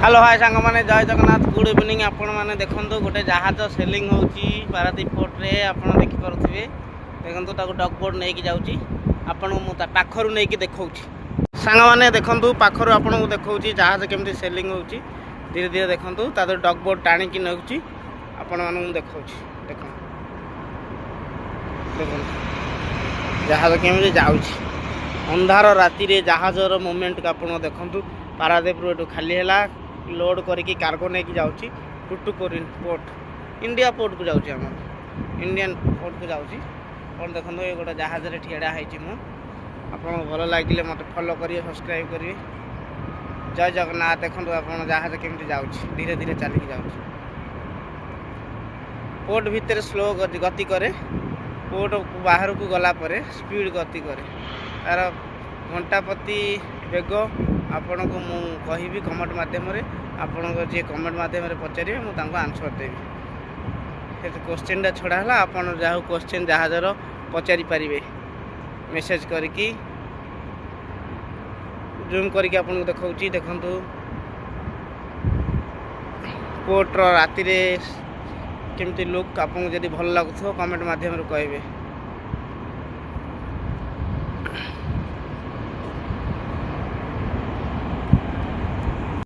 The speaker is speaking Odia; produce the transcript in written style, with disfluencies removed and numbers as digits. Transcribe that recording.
ହ୍ୟାଲୋ, ହାଏ ସାଙ୍ଗମାନେ, ଜୟ ଜଗନ୍ନାଥ, ଗୁଡ୍ ଇଭିନିଂ। ଆପଣମାନେ ଦେଖନ୍ତୁ, ଗୋଟେ ଜାହାଜ ସେଲିଂ ହେଉଛି ପାରାଦୀପ ପୋର୍ଟରେ। ଆପଣ ଦେଖିପାରୁଥିବେ, ଦେଖନ୍ତୁ, ତାକୁ ଡକ୍ ବୋଟ୍ ନେଇକି ଯାଉଛି। ଆପଣଙ୍କୁ ମୁଁ ତା ପାଖରୁ ନେଇକି ଦେଖାଉଛି। ସାଙ୍ଗମାନେ, ଦେଖନ୍ତୁ, ପାଖରୁ ଆପଣଙ୍କୁ ଦେଖାଉଛି ଜାହାଜ କେମିତି ସେଲିଂ ହେଉଛି। ଧୀରେ ଧୀରେ ଦେଖନ୍ତୁ, ତା ଦେହରେ ଡକ୍ ବୋଟ୍ ଟାଣିକି ନେଉଛି। ଆପଣମାନଙ୍କୁ ମୁଁ ଦେଖାଉଛି। ଦେଖନ୍ତୁ, ଦେଖନ୍ତୁ ଜାହାଜ କେମିତି ଯାଉଛି। ଅନ୍ଧାର ରାତିରେ ଜାହାଜର ମୁଭମେଣ୍ଟକୁ ଆପଣ ଦେଖନ୍ତୁ। ପାରାଦୀପରୁ ଏଠୁ ଖାଲି ହେଲା, ଲୋଡ଼ କରିକି କାର୍ଗୋ ନେଇକି ଯାଉଛି ଟୁଟୁକୋରିନ୍ ପୋର୍ଟ, ଇଣ୍ଡିଆ ପୋର୍ଟକୁ ଯାଉଛି, ଆମର ଇଣ୍ଡିଆନ୍ ପୋର୍ଟକୁ ଯାଉଛି। ଆପଣ ଦେଖନ୍ତୁ, ଏ ଗୋଟେ ଜାହାଜରେ ଠିଆ ହେଇଛି ମୁଁ। ଆପଣଙ୍କୁ ଭଲ ଲାଗିଲେ ମୋତେ ଫଲୋ କରିବେ, ସବସ୍କ୍ରାଇବ୍ କରିବେ। ଜୟ ଜଗନ୍ନାଥ। ଦେଖନ୍ତୁ ଆପଣ, ଜାହାଜ କେମିତି ଯାଉଛି, ଧୀରେ ଧୀରେ ଚାଲିକି ଯାଉଛି। ପୋର୍ଟ ଭିତରେ ସ୍ଲୋ ଗତି କରେ, ପୋର୍ଟ ବାହାରକୁ ଗଲା ପରେ ସ୍ପିଡ଼ ଗତି କରେ। ତାର ଘଣ୍ଟା ପ୍ରତି ବେଗ ଆପଣଙ୍କୁ ମୁଁ କହିବି କମେଣ୍ଟ ମାଧ୍ୟମରେ। ଆପଣଙ୍କ ଯିଏ କମେଣ୍ଟ ମାଧ୍ୟମରେ ପଚାରିବେ, ମୁଁ ତାଙ୍କୁ ଆନ୍ସର୍ ଦେବି। ସେ କୋଶ୍ଚିନ୍ଟା ଛଡ଼ା ହେଲା, ଆପଣ ଯାହା କୋଶ୍ଚିନ୍ ଜାହାଜର ପଚାରି ପାରିବେ ମେସେଜ୍ କରିକି। ଜୁମ୍ କରିକି ଆପଣଙ୍କୁ ଦେଖାଉଛି। ଦେଖନ୍ତୁ, ପୋର୍ଟର ରାତିରେ କେମିତି ଲୁକ୍ ଆପଣଙ୍କୁ ଯଦି ଭଲ ଲାଗୁଥିବ, କମେଣ୍ଟ ମାଧ୍ୟମରେ କହିବେ।